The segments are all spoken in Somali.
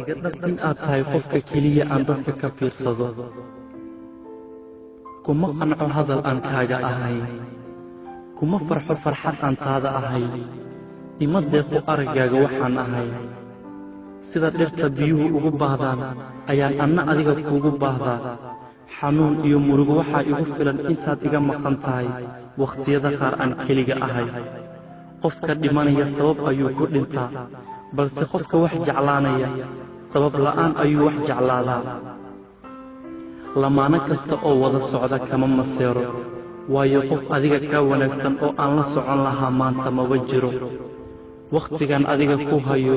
iga dhab in aad tahay qofka keliya aan dadka ka fiirsado. Kuma qanco hadal aan kaaga ahayn, kuma farxo farxad aan taada ahayn, ima deeqo araggaaga waxaan ahay. Sida dhirta biyuhu ugu baahdaan ayaan anna adiga kuugu baahdaa. Xanuun iyo murugo waxaa igu filan intaad iga maqan tahay wakhtiyada qaar aan keliga ahay. Qofka dhimanaya sabab ayuu ku dhintaa, balse qofka wax jeclaanaya sabab la'aan ayuu wax jeclaadaa. Lamaano kasta oo wada socda kama maseero, waayo qof adiga kaa wanaagsan oo aan la socon lahaa maanta maba jiro. Wakhtigan adiga ku hayo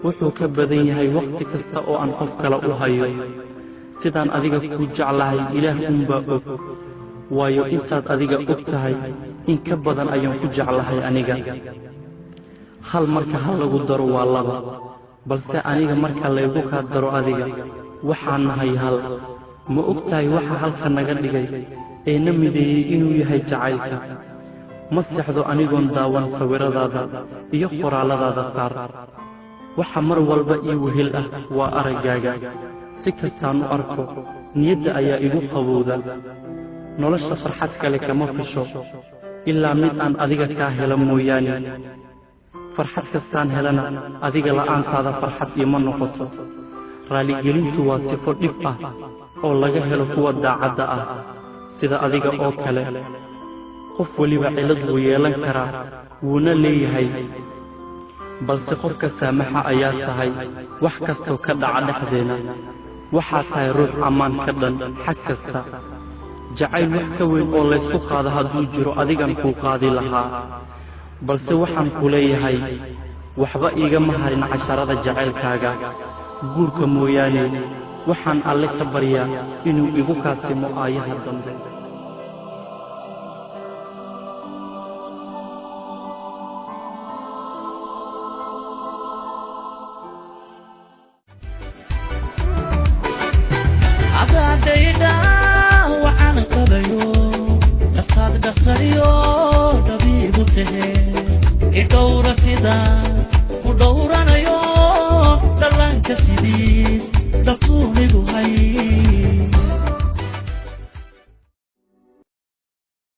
wuxuu ka badan yahay wakhti kasta oo aan qof kale u hayo. Sidaan adiga kuu jeclahay Ilaah uunbaa og, waayo intaad adiga og tahay in ka badan ayaan ku jeclahay aniga. Hal marka hal lagu daro waa laba, balse aniga marka laygu kaa daro adiga waxaan nahay hal. Ma og tahay waxa halka naga dhigay ee na mideeyey inuu yahay jacaylka? Ma seexdo anigoon daawan sawiradaada iyo qoraalladaada qaar. Waxa mar walba ii wehel ah waa araggaaga. Si kastaan u arko niyadda ayaa igu qabowda. Nolosha farxad kale kama fisho ilaa mid aan adiga kaa helo mooyaane. Farxad kastaan helana adiga la'aantaada farxad iima noqoto. Raaligelintu waa sifo dhif ah oo laga helo kuwa daacadda ah sida adiga oo kale. Qof weliba cillad wuu yeelan karaa, wuuna leeyahay, balse qofka saamaxa ayaa tahay wax kastoo ka dhaca dhexdeena. Waxaad tahay ruux ammaan ka dhan xag kasta. Jacayl wax ka weyn oo laysku qaado hadduu jiro adigan kuu qaadi lahaa, balse waxaan ku leeyahay waxba iigama harin casharada jacaylkaaga guurka mooyaane. Waxaan Alle ka baryaa inuu igu kaasimo aayaha dambe. Adaadayda waxaan qabayo dhaqaad dhaqtariyo dhabiigu tahe, idhowra sida ku dhowranayo dhallaanka sidii.